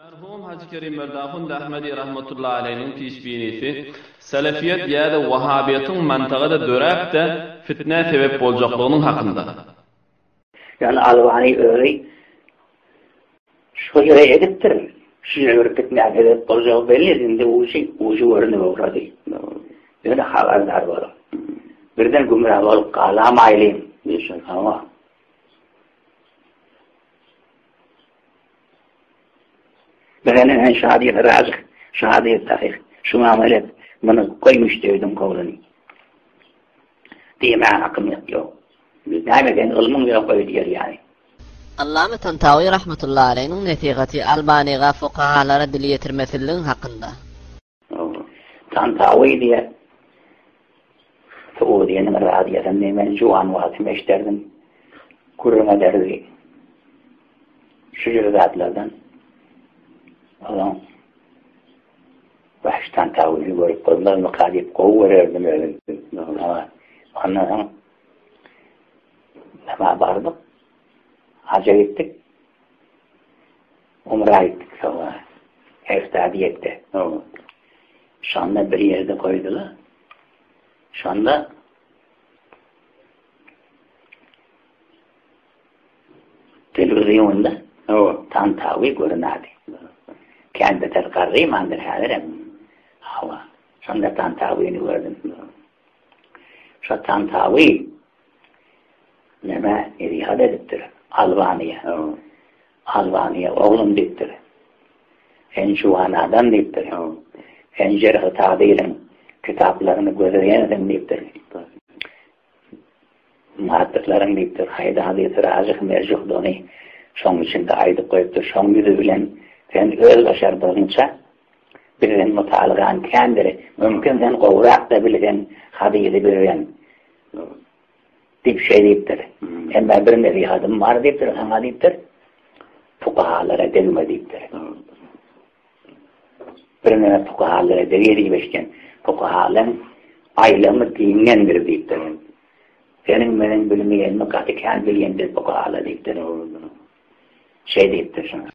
Merhum Hajy Kerim Merdahund Ahmedi rahmetullahi aleýhiniň pişbinisi, Selefiýet ýa-da Wahabiýetiň mantagada döräp-de fitnä sebep boljaklygynyň hakynda. Ýöne Albani özi şo ýere edipdir. Şu ýere bir fitnä sebep boljagy belli, indi ujy ujy görünip ugrady. Ýöne habardar boluň. Birden gümra bolup galamaýlyň. Hawa. Birden şu hadysy rajyh, şu hadys sahyh, şuňa amel et, muny goý müştehidin kowluny. Diýmäge hakym ýok. Näme sen ylmyň ýok öýdýär ýaly. Allame Tantawi rahmetullahi aleýhiniň nesihaty Albanyga fukahalara dil ýetirmesizligiň hakynda. Tantawi diýe Suudiýanyň radiosynda men juwan wagtym eşderdim. Gürrüň ederdi. Şu jür zatlardan. Onuň Wah, Tantawini görüp bolmazmyka diýip gowy görerdim özüm. Ondan soň nämä bardyk? Haja gitdik. Umra gitdik soňra. Eftadiýetde. Şonda bir ýerde goýdular. Şonda telewizionda Tantawi görünadi. Kän beter garrymandyr häzirem. Hawa. Şonda Tantawini gördüm. Şo Tantawi näme nesihat edipdir Albaniýa. Albaniýa oglum diýipdir. Sen juwan adam diýipdir. Sen Jerhi Tadiliň kitaplaryny gözleýänsiň diýipdir. Muhaddyslaryň diýipdir, haýsy hadysy rajyh merjuhdygyny şoň içinde aýdyp goýupdyr. Şoň ýüzi bilen sen öz başardygyňça bizden mutalagan kändir. Mümkin sen gowrak-da bilseň hadysy bizden. Diýip şeý diýipdir. Emma bir nesihatym bar diýipdir, saňa diýipdir. Fukahalara degme diýipdir. Birneme fukahalara degýär diýip eşitýän. Fukahalaryň aýlygyny giňdendir diýipdir. Seniň meniň bilmeýänimi gaty kän bilýändir fukahalar diýipdir. Şeý diýipdir şoňa.